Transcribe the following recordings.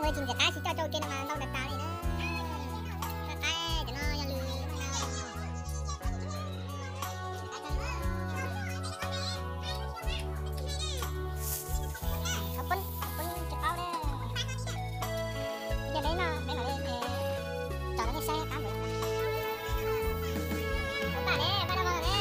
Tsis ntxim qab tsis coj rau ke no mas ntau tas tas li na. Qab qab cov no yog lws. Peb no, peb mam li tsom rau nej saib qab npawg. Paj ne, paj ne, paj ne.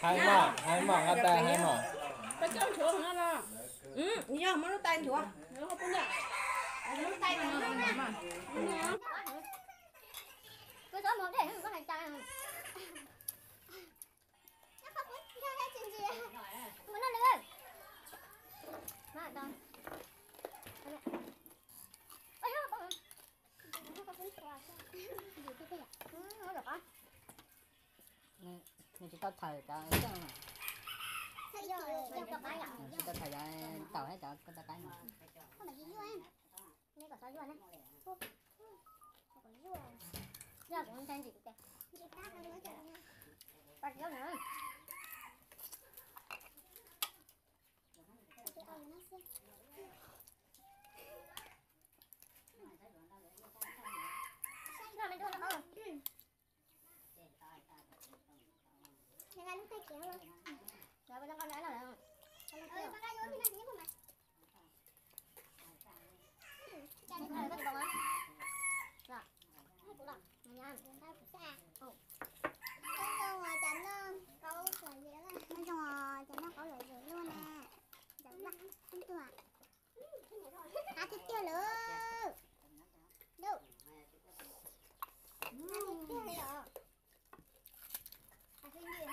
Hais mog, hais mog, nqa tais hais mog. Yog muab lub tais nchuav. Nws tsis tau thawm cov xyoob no. Tsis tau thawm cov taum thiab cov koj tau qaib no. Cov noj qaub lom zem luaj na. Cov laj ib tug, qab tiag tiag lawm. Qab tiag tiag li os. Qab tiag tiag.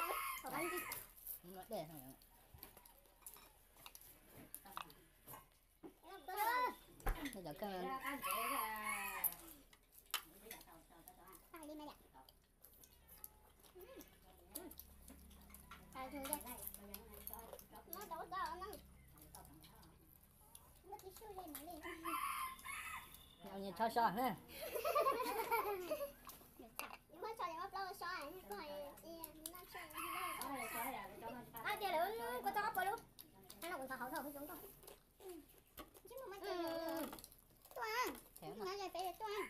Nyias tsho so na. Tias lawm, kua txob qab pua lub. Tuaj, nyob ze peb tuaj.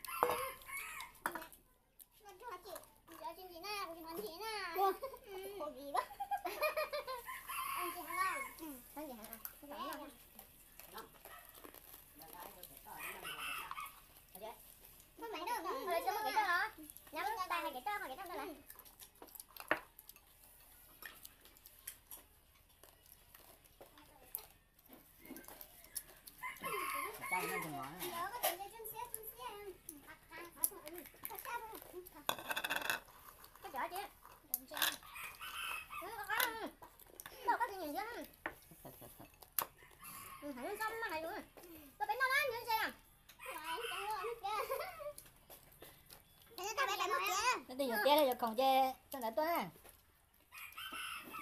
Twb yuav tiab yuav khoom ces tso ntawd tuaj na.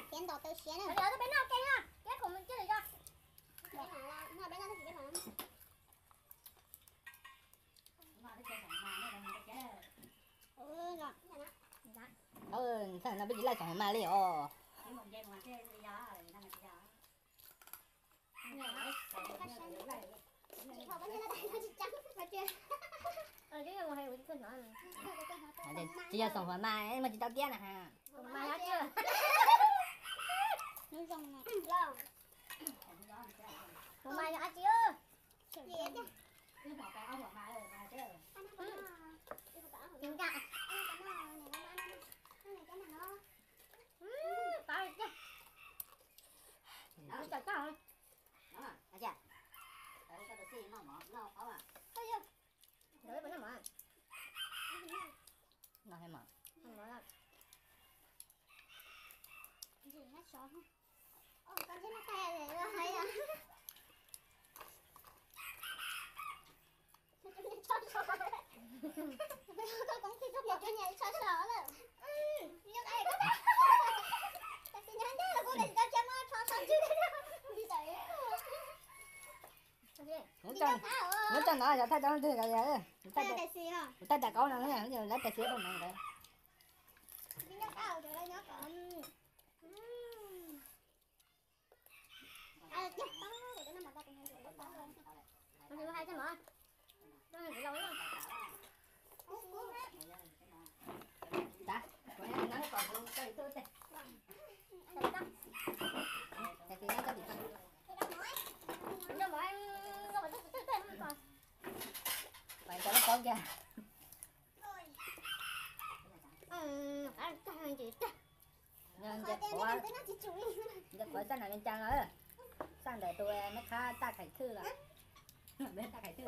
Tiab nto tawm siab na. Ntxhais no peb tsis laij xoom mas li os. Tsis yog xoom mas muaj tsis tau tiab na ha. No he mas. Muab tso no, yog thaij tau leej twg, kuv thaij daim qaub no, lawv tais xiav rau no ntawd. Pais rau lub paub kiag. Nce qhuav, nce qhuav sab nam Vias Cas los, sab ntawm tus me khab Taj Khải Thư los, me Taj Khải Thư.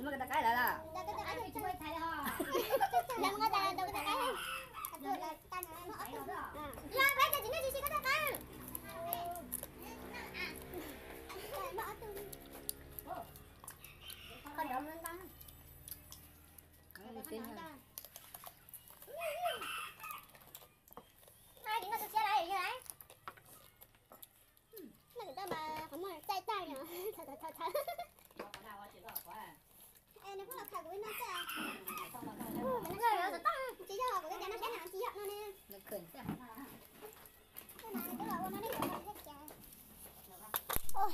Muab cov tau qaib lawm los? Los peb cov txiv neej tsis tsis ko tau qaib. Qhov ntawd ntau. Tsis noj tu siab lawm yog lawm. Noj kuv tau mas qhov muag txaij tag yom. Nws kuj los khawm kuv ib no xwb. Tsis yog kuv tej cas noj siab na, tsis yog no ne. Nws khawm xwb. Twb los ua no ne, kuv thiaj tias. Qhov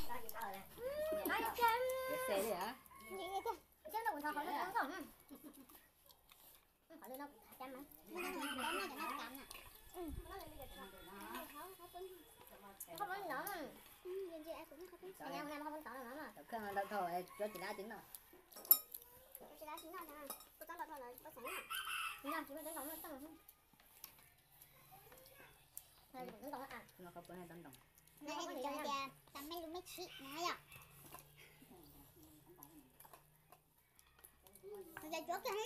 lwm no kuv tham cam mas. Qhov lwm no cov no cam na. Qhov lwm no. Cov kheej ntau dhau, tsis laib tsis noj. Tsis laib tsis noj, kuv txob ntau dhau lawm, tsis xav noj. Tsis muaj txob ntau noj xwb. Qhov puav nej txob ntoo. Tam mej lus mej tshib na yom. Ua cas cuav kawg.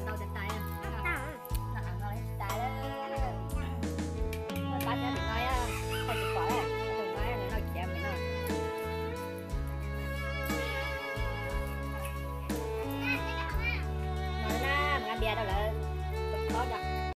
Ntau tais tais, pab